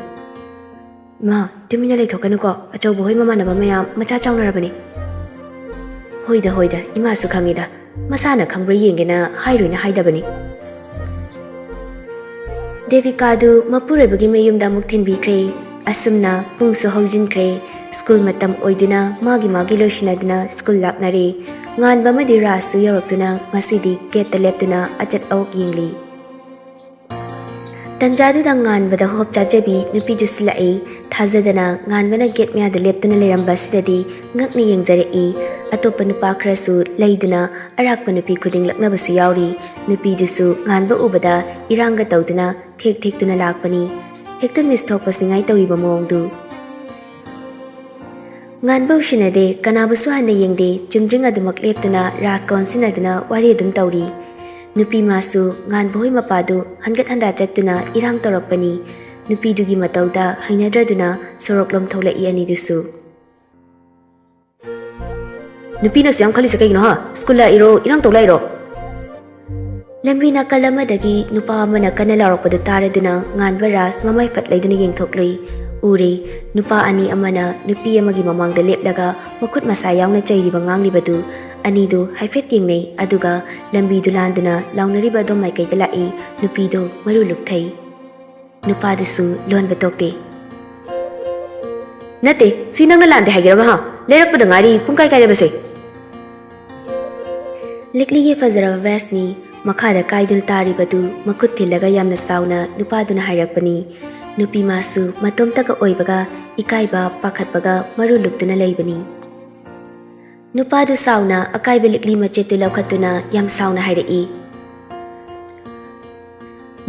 "ꯃꯥ, ꯇꯨꯃꯤꯟꯅ ꯂꯩꯊꯣꯛꯀꯅꯨꯀꯣ꯫ ꯑꯆꯧꯕ ꯍꯣꯏ ꯃꯃꯥꯟꯅꯕ ꯃꯌꯥꯝ ꯃꯆꯥ ꯆꯥꯎꯅꯔꯕꯅꯤ꯫" "ꯍꯣꯏꯗ, ꯍꯣꯏꯗ, ꯏꯃꯥꯁꯨ ꯈꯪꯉꯤꯗ꯫ ꯃꯁꯥꯅ ꯈꯪꯕ꯭ꯔꯥ ꯌꯦꯡꯒꯦꯅ ꯍꯥꯏꯔꯣꯏꯅ ꯍꯥꯏꯗꯕꯅꯤ꯫" ꯗꯦꯕꯤꯀꯥꯗꯨ ꯃꯄꯨꯔꯣꯏꯕꯒꯤ ꯃꯌꯨꯝꯗ ꯑꯃꯨꯛ ꯊꯤꯟꯕꯤꯈ꯭ꯔꯦ꯫ ꯑꯁꯨꯝꯅ ꯄꯨꯡꯁꯨ ꯍꯧꯖꯤꯟꯈ꯭ꯔꯦ꯫ ꯁ꯭ꯀꯨꯜ ꯃꯇꯝ ꯑꯣꯏꯗꯨꯅ ꯃꯥꯒꯤ ꯃꯥꯒꯤ ꯂꯣꯏꯁꯤꯟꯅꯗꯨꯅ ꯁ꯭ꯀꯨꯜ ꯂꯥꯛꯅꯔꯦ꯫ ꯉꯥꯟꯕ ꯑꯃꯗꯤ ꯔꯥꯖꯁꯨ ꯌꯧꯔꯛꯇꯨꯅ ꯉꯁꯤꯗꯤ ꯒꯦꯠꯇ ꯂꯦꯞꯇꯨꯅ ꯑꯆꯠ ꯑꯋꯣꯛ ꯌꯦꯡꯂꯤ꯫ ꯇꯟꯖꯥꯗꯨꯗ ꯉꯥꯟꯕꯗ ꯍꯣꯞ ꯆꯥꯖꯕꯤ ꯅꯨꯄꯤꯗꯨꯁꯨ ꯂꯥꯛꯏ꯫ ꯊꯥꯖꯗꯅ ꯉꯥꯟꯕꯅ ꯒꯦꯠ ꯃꯌꯥꯗ ꯂꯦꯞꯇꯨꯅ ꯂꯩꯔꯝꯕ ꯑꯁꯤꯗꯗꯤ ꯉꯛꯅ ꯌꯦꯡꯖꯔꯛꯏ꯫ ꯑꯇꯣꯞꯄ ꯅꯨꯄꯥ ꯈꯔꯁꯨ ꯂꯩꯗꯨꯅ ꯑꯔꯥꯛꯄ ꯅꯨꯄꯤ ꯈꯨꯗꯤꯡ ꯂꯛꯅꯕꯁꯨ ꯌꯥꯎꯔꯤ꯫ ꯅꯨꯄꯤꯗꯨꯁꯨ ꯉꯥꯟꯕ ꯎꯕꯗ ꯏꯔꯥꯡꯒ ꯇꯧꯗꯨꯅ ꯊꯦꯛ ꯊꯦꯛꯇꯨꯅ ꯂꯥꯛꯄꯅꯤ꯫ ꯍꯦꯛꯇ ꯃꯤꯁ ꯊꯣꯛꯄꯁꯤꯉꯥꯏ ꯇꯧꯔꯤꯕ ꯃꯑꯣꯡꯗꯨ꯫ ꯉꯥꯟꯕ ꯎꯁꯤꯟꯅꯗꯦ, ꯀꯅꯥꯕꯨꯁꯨ ꯍꯟꯅ ꯌꯦꯡꯗꯦ, ꯆꯨꯝꯗ꯭ꯔꯤꯡ ꯑꯗꯨꯃꯛ ꯂꯦꯞꯇꯨꯅ ꯔꯥꯖꯀ ꯑꯣꯟꯁꯤꯟꯅꯗꯨꯅ ꯋꯥꯔꯤ ꯑꯗꯨꯝ ꯇꯧꯔꯤ꯫ ꯅꯨꯄꯤ ꯃꯥꯁꯨ ꯉꯥꯟꯕ ꯍꯣꯏ ꯃꯄꯥꯗꯨ ꯍꯟꯒꯠ ꯍꯟꯗꯥ ꯆꯠꯇꯨꯅ ꯏꯔꯥꯡ ꯇꯧꯔꯛꯄꯅꯤ꯫ ꯅꯨꯄꯤꯗꯨꯒꯤ ꯃꯇꯧꯗ ꯍꯩꯅꯗ꯭ꯔꯗꯨꯅ ꯁꯣꯔꯣꯛꯂꯣꯝ ꯊꯣꯛꯂꯛꯏ ꯑꯅꯤꯗꯨꯁꯨ꯫ "ꯅꯨꯄꯤꯅꯁꯨ ꯌꯥꯝ ꯈꯜꯂꯤꯁꯦ ꯀꯩꯒꯤꯅꯣ, ꯍꯥ? ꯁ꯭ꯀꯨꯜ ꯂꯥꯛꯏꯔꯣ, ꯏꯔꯥꯡ ꯇꯧ ꯂꯥꯛꯏꯔꯣ?" ꯂꯝꯕꯤ ꯅꯥꯀꯜ ꯑꯃꯗꯒꯤ ꯅꯨꯄꯥ ꯑꯃꯅ ꯀꯟꯅ ꯂꯥꯎꯔꯛꯄꯗꯨ ꯇꯥꯔꯗꯨꯅ ꯉꯥꯟꯕ ꯔꯥꯖ ꯃꯃꯥꯏ ꯐꯠ ꯂꯩꯗꯨꯅ ꯌꯦꯡꯊꯣꯛꯂꯨꯏ꯫ ꯎꯔꯦ, ꯅꯨꯄꯥ ꯑꯅꯤ ꯑꯃꯅ ꯅꯨꯄꯤ ꯑꯃꯒꯤ ꯃꯃꯥꯡꯗ ꯂꯦꯞꯂꯒ ꯃꯈꯨꯠ ꯃꯁꯥ ꯌꯥꯎꯅ ꯆꯩꯔꯤꯕ ꯉꯥꯡꯂꯤꯕꯗꯨ꯫ ꯑꯅꯤꯗꯨ ꯍꯥꯏꯐꯦꯠ ꯌꯦꯡꯅꯩ, ꯑꯗꯨꯒ ꯂꯝꯕꯤꯗꯨ ꯂꯥꯟꯗꯨꯅ ꯂꯥꯎꯅꯔꯤꯕ ꯑꯗꯣꯝ ꯃꯥꯏꯀꯩꯗ ꯂꯥꯛꯏ꯫ ꯅꯨꯄꯤꯗꯨ ꯃꯔꯨ ꯂꯨꯛꯊꯩ꯫ ꯅꯨꯄꯥꯗꯨꯁꯨ ꯂꯣꯟꯕ ꯇꯣꯛꯇꯦ꯫ "ꯅꯠꯇꯦ, ꯁꯤ ꯅꯪꯅ ꯂꯥꯟꯗꯦ ꯍꯥꯏꯒꯦꯔꯕ, ꯍꯥ? ꯂꯩꯔꯛꯄꯗ ꯉꯥꯏꯔꯤ, ꯄꯨꯡ ꯀꯥꯏ ꯀꯥꯏꯔꯕꯁꯦ?" ꯂꯤꯛꯂꯤꯒꯤ ꯐꯖꯔꯕ ꯚꯦꯁꯅꯤ꯫ ꯃꯈꯥꯗ ꯀꯥꯏꯗꯨꯅ ꯇꯥꯔꯤꯕꯗꯨ ꯃꯈꯨꯠ ꯊꯤꯜꯂꯒ ꯌꯥꯝꯅ ꯁꯥꯎꯅ ꯅꯨꯄꯥꯗꯨꯅ ꯍꯥꯏꯔꯛꯄꯅꯤ꯫ ꯅꯨꯄꯤ ꯃꯥꯁꯨ ꯃꯇꯣꯝꯇꯒ ꯑꯣꯏꯕꯒ ꯏꯀꯥꯏꯕ ꯄꯥꯈꯠꯄꯒ ꯃꯔꯨ ꯂꯨꯛꯇꯨꯅ ꯂꯩꯕꯅꯤ꯫ ꯅꯨꯄꯥꯗꯨ ꯁꯥꯎꯅ ꯑꯀꯥꯏꯕ ꯂꯤꯛꯂꯤ ꯃꯆꯦꯠꯇꯨ ꯂꯧꯈꯠꯇꯨꯅ ꯌꯥꯝ ꯁꯥꯎꯅ ꯍꯥꯏꯔꯛꯏ,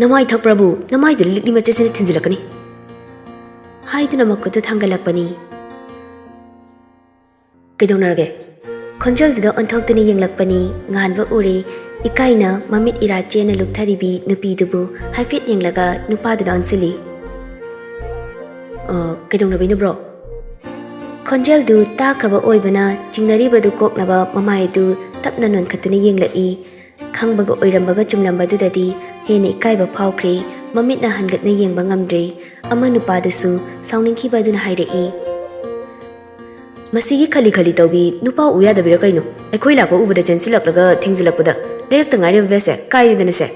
"ꯅꯃꯥꯏ ꯊꯛꯄ꯭ꯔꯕꯨ? ꯅꯃꯥꯏꯗꯨꯗ ꯂꯤꯛꯂꯤ ꯃꯆꯦꯠꯁꯤꯅ ꯊꯤꯟꯖꯤꯜꯂꯛꯀꯅꯤ!" ꯍꯥꯏꯗꯨꯅ ꯃꯈꯨꯠꯇꯨ ꯊꯥꯡꯒꯠꯂꯛꯄꯅꯤ꯫ ꯀꯩꯗꯧꯅꯔꯒꯦ? ꯈꯣꯟꯖꯦꯜꯗꯨꯗ ꯑꯣꯟꯊꯣꯛꯇꯨꯅ ꯌꯦꯡꯂꯛꯄꯅꯤ꯫ ꯉꯥꯟꯕ ꯎꯔꯦ꯫ ꯏꯀꯥꯏꯅ ꯃꯃꯤꯠ ꯏꯔꯥ ꯆꯦꯅ ꯂꯨꯞꯊꯔꯤꯕꯤ ꯅꯨꯄꯤꯗꯨꯕꯨ ꯍꯥꯏꯐꯦꯠ ꯌꯦꯡꯂꯒ ꯅꯨꯄꯥꯗꯨꯅ ꯑꯣꯟꯁꯤꯜꯂꯤ꯫ "ꯑ, ꯀꯩꯗꯧꯅꯕꯩꯅꯣ, bro?" ꯈꯣꯟꯖꯦꯜꯗꯨ ꯇꯥꯈ꯭ꯔꯕ ꯑꯣꯏꯕꯅ ꯆꯤꯡꯅꯔꯤꯕꯗꯨ ꯀꯣꯛꯅꯕ ꯃꯃꯥꯏ ꯑꯗꯨ ꯇꯞꯅ ꯅꯣꯟꯈꯠꯇꯨꯅ ꯌꯦꯡꯂꯛꯏ꯫ ꯈꯪꯕꯒ ꯑꯣꯏꯔꯝꯕꯒ ꯆꯨꯝꯂꯝꯕꯗꯨꯗꯗꯤ ꯍꯦꯟꯅ ꯏꯀꯥꯏꯕ ꯐꯥꯎꯈ꯭ꯔꯦ꯫ ꯃꯃꯤꯠꯅ ꯍꯟꯒꯠꯅ ꯌꯦꯡꯕ ꯉꯝꯗ꯭ꯔꯦ꯫ ꯑꯃ ꯅꯨꯄꯥꯗꯨꯁꯨ ꯁꯥꯎꯅꯤꯡꯈꯤꯕ ꯑꯗꯨꯅ ꯍꯥꯏꯔꯛꯏ, "ꯃꯁꯤꯒꯤ ꯈꯂꯤ ꯈꯂꯤ ꯇꯧꯕꯤ ꯅꯨꯄꯥ ꯎ ꯌꯥꯗꯕꯤꯔ ꯀꯩꯅꯣ? ꯑꯩꯈꯣꯏ ꯂꯥꯛꯄ ꯎꯕꯗ ꯆꯦꯟꯁꯤꯜꯂꯛꯂꯒ ꯊꯦꯡꯖꯤꯜꯂꯛꯄꯗ ꯂꯩꯔꯛꯇ ꯉꯥꯏꯔꯤꯕ vest ꯁꯦ ꯀꯥꯏꯔꯦꯗꯅ ꯁꯦ꯫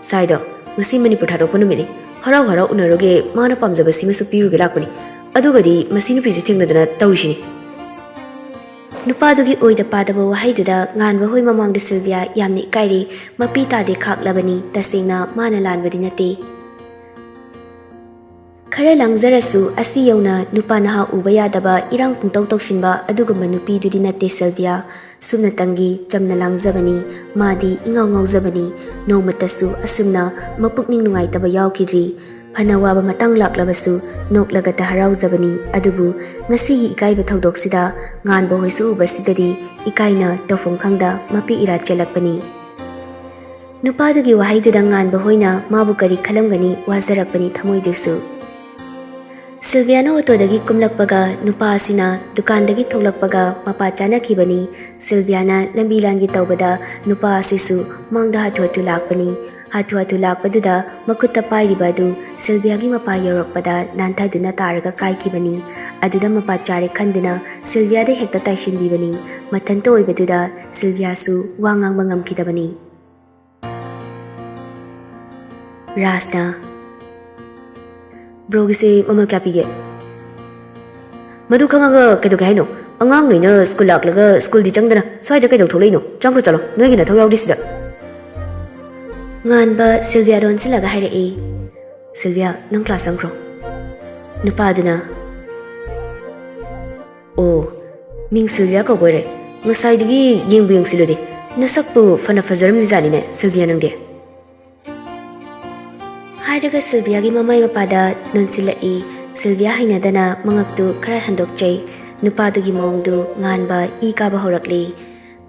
ꯁꯥꯏꯗꯣ, ꯉꯁꯤ ꯃꯅꯤꯄꯨꯔ ꯊꯥꯗꯣꯛꯄ ꯅꯨꯃꯤꯠꯅꯤ꯫ ꯍꯔꯥꯎ ꯍꯔꯥꯎ ꯎꯅꯔꯨꯒꯦ, ꯃꯥꯅ ꯄꯥꯝꯖꯕ ꯁꯤꯃꯁꯨ ꯄꯤꯔꯨꯒꯦ ꯂꯥꯛꯄꯅꯤ꯫ ꯑꯗꯨꯒꯗꯤ ꯃꯁꯤ ꯅꯨꯄꯤꯁꯦ ꯊꯦꯡꯅꯗꯅ ꯇꯧꯔꯤꯁꯤꯅꯤ꯫" ꯅꯨꯄꯥꯗꯨꯒꯤ ꯑꯣꯏꯗ ꯄꯥꯗꯕ ꯋꯥꯍꯩꯗꯨꯗ ꯉꯥꯟꯕ ꯍꯣꯏ ꯃꯃꯥꯡꯗ ꯁꯤꯜꯚꯤꯌꯥ ꯌꯥꯝꯅ ꯏꯀꯥꯏꯔꯦ꯫ ꯃꯄꯤ ꯇꯥꯗꯦ ꯈꯥꯛꯂꯕꯅꯤ꯫ ꯇꯁꯦꯡꯅ ꯃꯥꯅ ꯂꯥꯟꯕꯗꯤ ꯅꯠꯇꯦ꯫ ꯈꯔ ꯂꯥꯡꯖꯔꯁꯨ ꯑꯁꯤ ꯌꯧꯅ ꯅꯨꯄꯥ ꯅꯍꯥ ꯎꯕ ꯌꯥꯗꯕ ꯏꯔꯥꯡ ꯄꯨꯡꯇꯧ ꯇꯧꯁꯤꯟꯕ ꯑꯗꯨꯒꯨꯝꯕ ꯅꯨꯄꯤꯗꯨꯗꯤ ꯅꯠꯇꯦ ꯁꯤꯜꯚꯤꯌꯥ꯫ ꯁꯨꯞꯅꯇꯪꯒꯤ ꯆꯝꯅ ꯂꯥꯡꯖꯕꯅꯤ꯫ ꯃꯥꯗꯤ ꯏꯉꯥꯎ ꯉꯥꯎꯖꯕꯅꯤ꯫ ꯅꯣꯡꯃꯇꯁꯨ ꯑꯁꯨꯝꯅ ꯃꯄꯨꯛꯅꯤꯡ ꯅꯨꯡꯉꯥꯏꯇꯕ ꯌꯥꯎꯈꯤꯗ꯭ꯔꯤ꯫ ꯐꯅ ꯋꯥꯕ ꯃꯇꯥꯡ ꯂꯥꯛꯂꯕꯁꯨ ꯅꯣꯛꯂꯒꯇ ꯍꯔꯥꯎꯖꯕꯅꯤ꯫ ꯑꯗꯨꯕꯨ ꯉꯁꯤꯒꯤ ꯏꯀꯥꯏꯕ ꯊꯧꯗꯣꯛꯁꯤꯗ ꯉꯥꯟꯕ ꯍꯣꯏꯁꯨ ꯎꯕꯁꯤꯗꯗꯤ ꯏꯀꯥꯏꯅ ꯇꯧꯐꯝ ꯈꯪꯗ ꯃꯄꯤ ꯏꯔꯥ ꯆꯦꯜꯂꯛꯄꯅꯤ꯫ ꯅꯨꯄꯥꯗꯨꯒꯤ ꯋꯥꯍꯩꯗꯨꯗ ꯉꯥꯟꯕ ꯍꯣꯏꯅ ꯃꯥꯕꯨ ꯀꯔꯤ ꯈꯜꯂꯝꯒꯅꯤ ꯋꯥꯖꯔꯛꯄꯅꯤ ꯊꯃꯣꯏꯗꯨꯁꯨ꯫ ꯁꯤꯜꯚꯤꯌꯥꯅ ꯑꯣꯇꯣꯗꯒꯤ ꯀꯨꯝꯂꯛꯄꯒ ꯅꯨꯄꯥ ꯑꯁꯤꯅ ꯗꯨꯀꯥꯟꯗꯒꯤ ꯊꯣꯛꯂꯛꯄꯒ ꯃꯄꯥ ꯆꯥꯅꯈꯤꯕꯅꯤ꯫ ꯁꯤꯜꯚꯤꯌꯥꯅ ꯂꯝꯕꯤ ꯂꯥꯟꯒꯦ ꯇꯧꯕꯗ ꯅꯨꯄꯥ ꯑꯁꯤꯁꯨ ꯃꯥꯡꯗ ꯍꯥꯊꯨ ꯍꯥꯊꯨ ꯂꯥꯛꯄꯅꯤ꯫ ꯍꯥꯊꯨ ꯍꯥꯊꯨ ꯂꯥꯛꯄꯗꯨꯗ ꯃꯈꯨꯠꯇ ꯄꯥꯏꯔꯤꯕ ꯑꯗꯨ ꯁꯤꯜꯚꯤꯌꯥꯒꯤ ꯃꯄꯥ ꯌꯧꯔꯛꯄꯗ ꯅꯥꯟꯊꯗꯨꯅ ꯇꯥꯔꯒ ꯀꯥꯏꯈꯤꯕꯅꯤ꯫ ꯑꯗꯨꯗ ꯃꯄꯥ ꯆꯥꯔꯦ ꯈꯟꯗꯨꯅ ꯁꯤꯜꯚꯤꯌꯥꯗ ꯍꯦꯛꯇ ꯇꯥꯏꯁꯤꯟꯕꯤꯕꯅꯤ꯫ ꯃꯊꯟꯇ ꯑꯣꯏꯕꯗꯨꯗ ꯁꯤꯜꯚꯤꯌꯥꯁꯨ ꯋꯥ ꯉꯥꯡꯕ ꯉꯝꯈꯤꯗꯕꯅꯤ꯫ ꯔꯥꯖꯅ, "ꯕ꯭ꯔꯣꯒꯤꯁꯦ ꯃꯃꯜ ꯀꯌꯥ ꯄꯤꯒꯦ?" "ꯃꯗꯨ ꯈꯪꯉꯒ ꯀꯩꯗꯧꯒꯦ ꯍꯥꯏꯅꯣ? ꯑꯉꯥꯡ ꯅꯣꯏꯅ ꯁ꯭ꯀꯨꯜ ꯂꯥꯛꯂꯒ ꯁ꯭ꯀꯨꯜꯗꯤ ꯆꯪꯗꯅ ꯁ꯭ꯋꯥꯏꯗ ꯀꯩꯗꯧ ꯊꯣꯛꯂꯛꯏꯅꯣ? ꯆꯪꯈ꯭ꯔꯣ ꯆꯠꯂꯣ, ꯅꯣꯏꯒꯤ ꯅꯊꯧ ꯌꯥꯎꯗ꯭ꯔꯤꯁꯤꯗ꯫" ꯉꯥꯟꯕ ꯁꯤꯜꯚꯤꯌꯥꯗ ꯑꯣꯟꯁꯤꯜꯂꯒ ꯍꯥꯏꯔꯛꯏ, "ꯁꯤꯜꯚꯤꯌꯥ, ꯅꯪ ꯀ꯭ꯂꯥꯁ ꯆꯪꯈ꯭ꯔꯣ꯫" ꯅꯨꯄꯥꯗꯨꯅ, "ꯑꯣ, ꯃꯤꯡ ꯁꯤꯜꯚꯤꯌꯥ ꯀꯧꯕ ꯑꯣꯏꯔꯦ꯫ ꯉꯁꯥꯏꯗꯒꯤ ꯌꯦꯡꯕꯨ ꯌꯦꯡꯁꯤꯜꯂꯨꯗꯦ꯫ ꯅꯁꯛꯄꯨ ꯐꯅ ꯐꯖꯔꯝꯂꯤꯖꯥꯠꯅꯤꯅꯦ ꯁꯤꯜꯚꯤꯌꯥ ꯅꯪꯗꯤ꯫" ꯍꯥꯏꯔꯒ ꯁꯤꯜꯚꯤꯌꯥꯒꯤ ꯃꯃꯥꯏ ꯃꯄꯥꯗ ꯅꯣꯟꯁꯤꯜꯂꯛꯏ꯫ ꯁꯤꯜꯚꯤꯌꯥ ꯍꯩꯅꯗꯅ ꯃꯉꯛꯇꯨ ꯈꯔ ꯍꯟꯗꯣꯛꯆꯩ꯫ ꯅꯨꯄꯥꯗꯨꯒꯤ ꯃꯑꯣꯡꯗꯨ ꯉꯥꯟꯕ ꯏ ꯀꯥꯕ ꯍꯧꯔꯛꯂꯤ꯫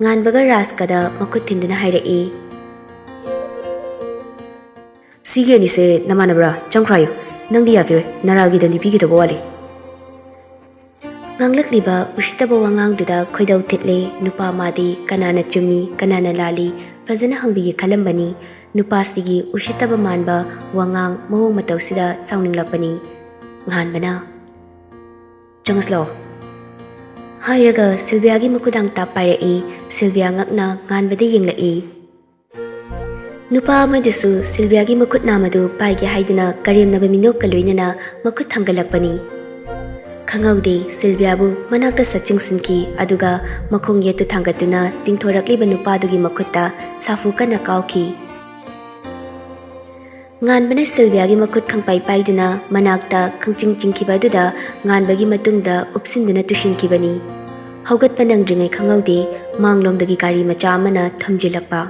ꯉꯥꯟꯕꯒ ꯔꯥꯖꯀꯗ ꯃꯈꯨꯠ ꯊꯤꯟꯗꯨꯅ ꯍꯥꯏꯔꯛꯏ, "ꯁꯤꯒꯤ ꯑꯅꯤꯁꯦ ꯅꯃꯥꯟꯅꯕ꯭ꯔꯥ? ꯆꯪꯈ꯭ꯔꯣ ꯍꯥꯏꯌꯨ꯫ ꯅꯪꯗꯤ ꯌꯥꯈꯤꯔꯣꯏ, ꯅꯔꯥꯜꯒꯤꯗꯅꯤ ꯄꯤꯒꯗꯧꯕ ꯋꯥꯠꯂꯤ꯫" ꯉꯥꯡꯂꯛꯂꯤꯕ ꯎꯁꯤꯠꯇꯕ ꯋꯥꯉꯥꯡꯗꯨꯗ ꯈꯣꯏꯗꯧ ꯊꯤꯠꯂꯦ꯫ ꯅꯨꯄꯥ ꯃꯥꯗꯤ ꯀꯅꯥꯅ ꯆꯨꯝꯃꯤ, ꯀꯅꯥꯅ ꯂꯥꯜꯂꯤ ꯐꯖꯅ ꯍꯪꯕꯤꯒꯦ ꯈꯜꯂꯝꯕꯅꯤ꯫ ꯅꯨꯄꯥꯁꯤꯒꯤ ꯎꯁꯤꯠꯇꯕ ꯃꯥꯟꯕ ꯋꯥꯉꯥꯡ ꯃꯑꯣꯡ ꯃꯇꯧꯁꯤꯗ ꯁꯥꯎꯅꯤꯡꯂꯛꯄꯅꯤ꯫ ꯉꯥꯟꯕꯅ, "ꯆꯪꯉꯁꯤ ꯂꯥꯛꯑꯣ" ꯍꯥꯏꯔꯒ ꯁꯤꯜꯚꯤꯌꯥꯒꯤ ꯃꯈꯨꯗꯥꯡ ꯇꯥꯞ ꯄꯥꯏꯔꯛꯏ꯫ ꯁꯤꯜꯚꯤꯌꯥ ꯉꯛꯅ ꯉꯥꯟꯕꯗ ꯌꯦꯡꯂꯛꯏ꯫ ꯅꯨꯄꯥ ꯑꯃꯗꯨꯁꯨ ꯁꯤꯜꯚꯤꯌꯥꯒꯤ ꯃꯈꯨꯠ ꯅꯥꯝꯃꯗꯨ ꯄꯥꯏꯒꯦ ꯍꯥꯏꯗꯨꯅ ꯀꯔꯦꯝꯅꯕ ꯃꯤꯅꯣꯛꯀ ꯂꯣꯏꯅꯅ ꯃꯈꯨꯠ ꯊꯥꯡꯒꯠꯂꯛꯄꯅꯤ꯫ ꯈꯪꯍꯧꯗꯦ, ꯁꯤꯜꯚꯤꯌꯥꯕꯨ ꯃꯅꯥꯛꯇ ꯁꯠ ꯆꯤꯡꯁꯤꯟꯈꯤ, ꯑꯗꯨꯒ ꯃꯈꯣꯡ ꯌꯦꯠꯇꯨ ꯊꯥꯡꯒꯠꯇꯨꯅ ꯇꯤꯡꯊꯣꯔꯛꯂꯤꯕ ꯅꯨꯄꯥꯗꯨꯒꯤ ꯃꯈꯨꯠꯇ ꯁꯥꯐꯨ ꯀꯟꯅ ꯀꯥꯎꯈꯤ꯫ ꯉꯥꯟꯕꯅ ꯁꯤꯜꯚꯤꯌꯥꯒꯤ ꯃꯈꯨꯠ ꯈꯪꯄꯥꯏ ꯄꯥꯏꯗꯨꯅ ꯃꯅꯥꯛꯇ ꯈꯪꯆꯤꯡ ꯆꯤꯡꯈꯤꯕ ꯑꯗꯨꯗ ꯉꯥꯟꯕꯒꯤ ꯃꯇꯨꯡꯗ ꯎꯞꯁꯤꯟꯗꯨꯅ ꯇꯨꯁꯤꯟꯈꯤꯕꯅꯤ꯫ ꯍꯧꯒꯠꯄ ꯅꯪꯗ꯭ꯔꯤꯉꯩ ꯈꯪꯍꯧꯗꯦ, ꯃꯥꯡꯂꯣꯝꯗꯒꯤ ꯒꯥꯔꯤ ꯃꯆꯥ ꯑꯃꯅ ꯊꯝꯖꯤꯜꯂꯛꯄ꯫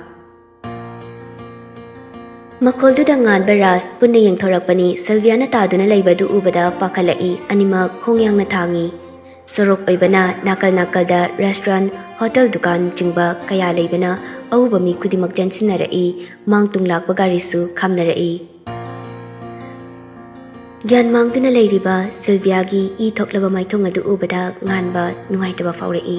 ꯃꯈꯣꯜꯗꯨꯗ ꯉꯥꯟꯕ ꯔꯥꯖ ꯄꯨꯟꯅ ꯌꯦꯡꯊꯣꯔꯛꯄꯅꯤ꯫ ꯁꯤꯜꯚꯤꯌꯥꯅ ꯇꯥꯗꯨꯅ ꯂꯩꯕ ꯑꯗꯨ ꯎꯕꯗ ꯄꯥꯈꯠꯂꯛꯏ꯫ ꯑꯅꯤꯃꯛ ꯈꯣꯡ ꯌꯥꯡꯅ ꯊꯥꯡꯉꯤ꯫ ꯁꯣꯔꯣꯛ ꯑꯣꯏꯕꯅ ꯅꯥꯀꯜ ꯅꯥꯀꯜꯗ restaurant, hotel, ꯗꯨꯀꯥꯟ ꯆꯤꯡꯕ ꯀꯌꯥ ꯂꯩꯕꯅ ꯑꯎꯕ ꯃꯤ ꯈꯨꯗꯤꯡꯃꯛ ꯆꯦꯟꯁꯤꯟꯅꯔꯛꯏ꯫ ꯃꯥꯡ ꯇꯨꯡ ꯂꯥꯛꯄ ꯒꯥꯔꯤꯁꯨ ꯈꯥꯝꯅꯔꯛꯏ꯫ ꯒ꯭ꯌꯥꯟ ꯃꯥꯡꯗꯨꯅ ꯂꯩꯔꯤꯕ ꯁꯤꯜꯚꯤꯌꯥꯒꯤ ꯏ ꯊꯣꯛꯂꯕ ꯃꯥꯏꯊꯣꯡ ꯑꯗꯨ ꯎꯕꯗ ꯉꯥꯟꯕ ꯅꯨꯡꯉꯥꯏꯇꯕ ꯐꯥꯎꯔꯛꯏ꯫